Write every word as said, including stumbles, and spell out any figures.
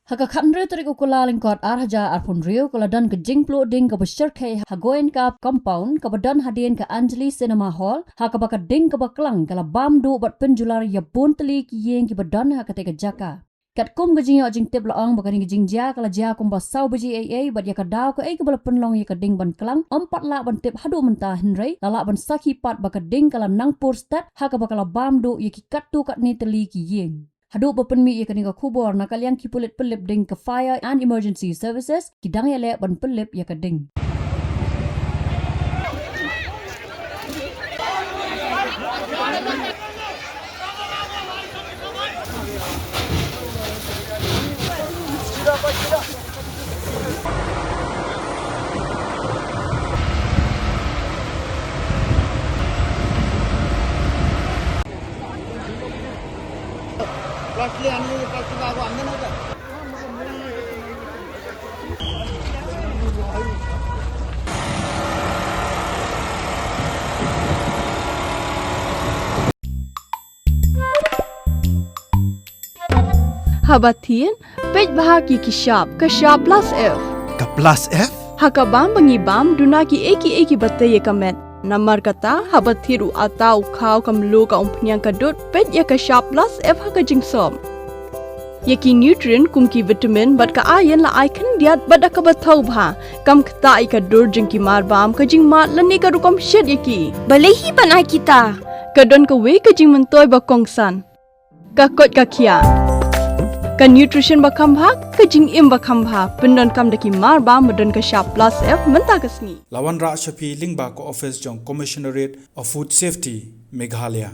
Ha ka khathynriew tarik u Kyllalyngkot ar hajar arphew hynriew ka la don ka jingpluh ding kaba shyrkhei ha Goenka Compound kaba don hadien ka Anjali Cinema Hall, ha kaba ka ding kaba klang ka la bam duh bad pynjular ïa bun tylli ki ïing kiba don ha katei ka jaka. Katkum ka jingïoh jingtip la ong ba kane ka jingjia ka la jia kumba saw baje eiei bad ïa ka daw kaei kaba la pynlong ïa ka ding ban klang ym pat lah ban tip haduh mynta, hynrei la lah ban sakhi pat ba ka ding ka la nang pur stet ha kaba ka la bam duh ïa ki katto katne tylli ki ïing. Haduh ba pynmih ïa kane ka khubor, na ka liang ki pulit pynlip ding ka Fire and Emergency Services ki dang ïaleh ban pynlip ïa ka ding. Haba thied, peit bha ïa ki shap, ka shap plus F. Ka plus F? Ha ka bam ba ngi bam, duna kiei kiei kiba tei ïa ka met. Namar kata, haba thied u atta, u khaw, ka mluh, ka umphniang, ka dud, peit ïa ka shap plus F ha ka jingsop. Ïa ki nutrient kum ki vitamin bad ka iron la ai khyndiat bad da kaba thaw bha. Kam ktah ïa ka dur jong ki marbam, ka jingmad lane ka rukom shet ïa ki. Balei hi ban ai kita? Ka don kawei ka jingmyntoi ba kongsan. Ka koit ka khiah. Ka nutrition ba kham bha, ka jingim ba kham bha. Pyndonkam da ki marbam ba don ka shap plus F mynta ka sngi. La wanrah sha phi lyngba ka office jong Commissionerate of Food Safety, Meghalaya.